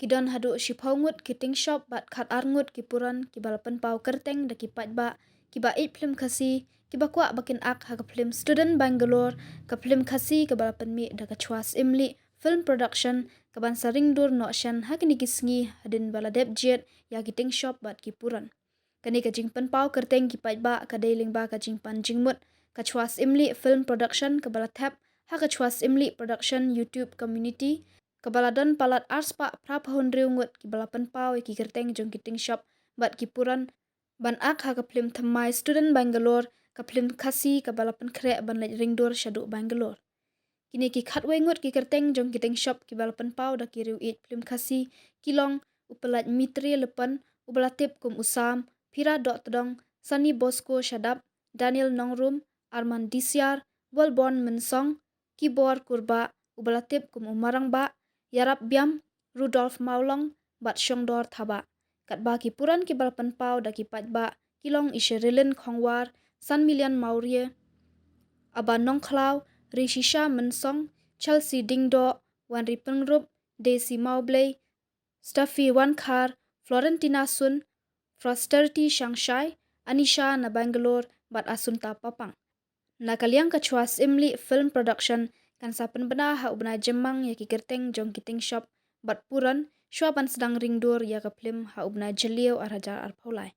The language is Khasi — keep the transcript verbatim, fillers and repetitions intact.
Ki don haduh shiphew ngut ki ting shop bad khat ar ngut ki puran kiba la pynpaw kyrteng da ki paidbah kiba ïeit phlim Khasi kiba kwah ba kin ak ha ka phlim Student Bangalore, ka phlim Khasi kaba la pynmih da ka Chwa Syimlieh Film Production, kaban sa ring dur noh shen ha kine ki sngi hadien ba la dep jied ïa ki ting shop bad ki puran. Kane ka jingpynpaw kyrteng ki paidbah ka dei lyngba ka jingpan jingmut ka Chwa Syimlieh Film Production kaba la thep ha ka Chwa Syimlieh Production YouTube Community, kaba la don palat ar spah phra phew hynriew ngut kiba la pynpaw ïa ki kyrteng jong ki ting shop bad ki puran ban ak ha ka phlim thymmai Student Bangalore, ka phlim Khasi kaba la pynkhreh ban leit ring dur shaduh Bangalore. Kine ki khatwei ngut ki kyrteng jong ki ting shop kiba la pynpaw da ki riew ïeit phlim Khasi ki long u pyllait Mitri Lepon uba la tip kum u Sam, Phira Dohtdong, Sunny Bosco Shadap, Daniel Nongrum, Arman Disiar, Walborn Mynsong, Kibor Kurbah uba la tip kum u Marangbah, Ïarap Biam, Rudolf Mawlong bad Shongdor Thabah. Katba ki puran kiba la pynpaw da ki paidbah ki long i Sherilyn Khongwar, Sanmilian Mawrie, Aba Nongkhlaw, Rishisha Mynsong, Chelsea Diengdoh, Wanri Pyngrope, Daisy Mawblei, Steffi Wankhar, Florentina Sun, Frosterty Shangshai, Anisha na Bangalore bad Asunta Papang. Na ka liang ka Chwa Syimlieh Film Production kan sa pynbna ha u bnai Jymmang ïa ki kyrteng jong ki ting shop bad puran shuwa ban sdang ring dur ïa ka phlim ha u bnai Jylliew ar hajar arphew lai.